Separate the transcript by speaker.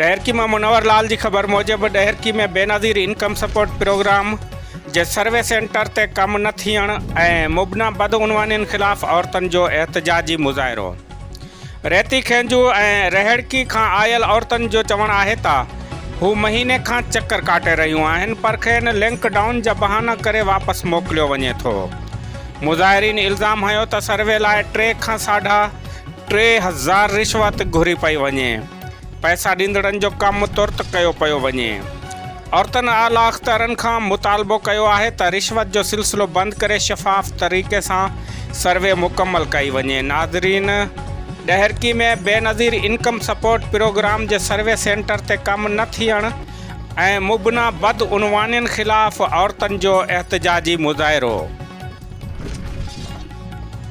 Speaker 1: ڏهرڪي مان منور لال جي خبر موجب Daharki ۾ Benazir income support programme جي سروي سينٽر تي ڪم نه ٿيڻ ۽ مبنا بدعنوانين خلاف عورتن جو احتجاجي مظاهرو ريتي کينجهو ۽ رهڙڪي کان آيل عورتن جو چوڻ آهي ته هو مهيني کان چڪر ڪاٽي رهيون آهن پر کين لنڪ ڊائون جا بهانا ڪري واپس موڪليو وڃي ٿو مظاهرين الزام هنيو ته سروي لاء ٽي کان ساڍا 3000 رشوت گهري پئي وڃي، پئسا ڏيندڙن جو ڪم ترت ڪيو پيو وڃي. عورتن اعليٰ اختيارن کان مطالبو ڪيو آهي ته رشوت جو سلسلو بند ڪري شفاف طريقي سان سروي مڪمل ڪئي وڃي. ناظرين Daharki ۾ Benazir income support programme جي سروي سينٽر تي ڪم نه ٿيڻ ۽ مبنا بدعنوانين خلاف عورتن جو احتجاجي مظاهرو.